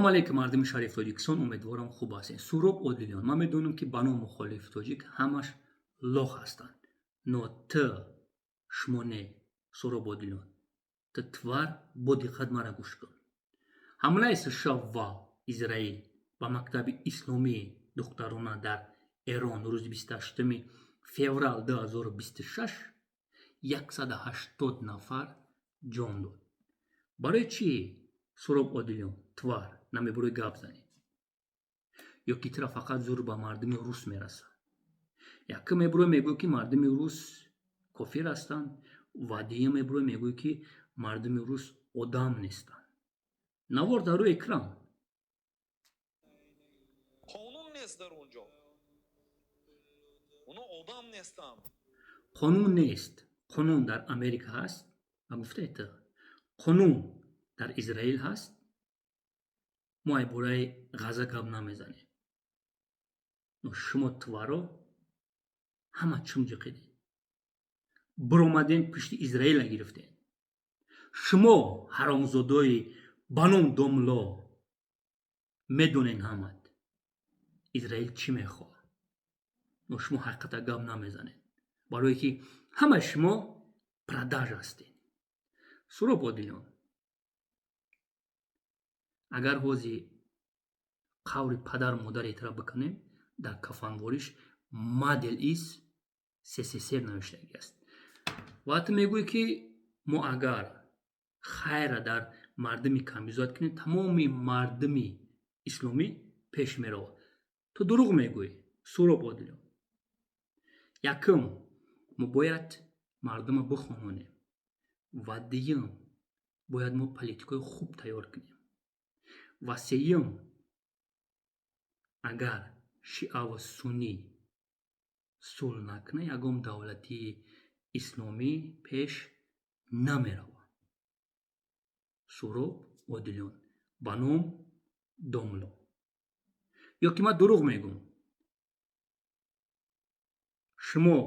Алейкум, мардуми шариф Тоҷикистон, умедворам, хуб ҳастед. Суроб Одилён, ман медонам, ки ба ном мухолифи тоҷик ҳамаш лох ҳастанд, но т шумо не. Суроб Одилён, т тварь, бо диққат мара гӯш кун. Ҳамлаи США ва Израил ба мактаби исломии духтарона дар Эрон рӯзи 28 феврал 2026 180 нафар ҷон дод. Барои чӣ, Суроб Одилён, тварь, намебурӯи гап занӣ? Ё ки тира фақат зур ба мардуми рус мерасад? Якум мебурӯй, мегӯй, ки мардуми рус кофир ҳастанд, ва дуюм мебурӯй, мегӯй, ки мардуми рус одам нестанд. Навор дар рӯи экран. Қонун нест дар он ҷо, оно одам нестанд. Қонун нест. Қонун дар Америка ҳаст, ба гуфтаи ту, қонун дар Израил ҳаст. Мо ай бораи Ғаза гап намезанем, но шумо тварь о ҳама чум ҷиқидед, биромаден, пишти Израила гирифтед. Шумо ҳаромзодои ба ном домло медонен ҳамат Израил чӣ мехоҳад, но шумо ҳақиқата гап намезанед, барое ки ҳамаи шумо продажа ҳастед. Суроб Одилён, агар ҳози қаври падару модари тира бикунем, дар кафанвориш мадел ис СССР навиштагӣ аст. Ва ту мегӯӣ, ки мо агар хайра дар мардуми камбизоат кунем, тамоми мардуми исломӣ пеш меравад. Ту дурӯғ мегӯӣ, Суроб Одилён. Якум, мо бояд мардума бихононем, ва дуюм, бояд мо политикаи хуб тайёр кунем, ва сеюм, агар шиаву суннӣ сулҳ накунад, ягон давлати исломӣ пеш намеравад. Суроб Одилён ба ном домло, ё ки ман дурӯғ мегӯм? Шумо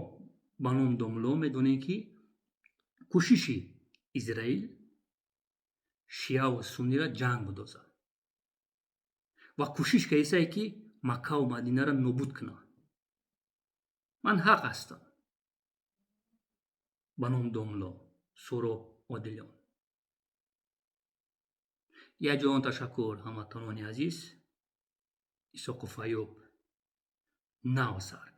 ба ном домло медонед, ки кӯшиши Израил шиаву сунниро ҷанг бидозад ва кӯшиш кардисае, ки Маккаву Мадинаро нобуд кунад. Ман ҳақ ҳастам, ба ном домло Суроб Одилён. Як ҷаҳон ташаккур, ҳамватанони азиз. Исоқу Файёб нав сар.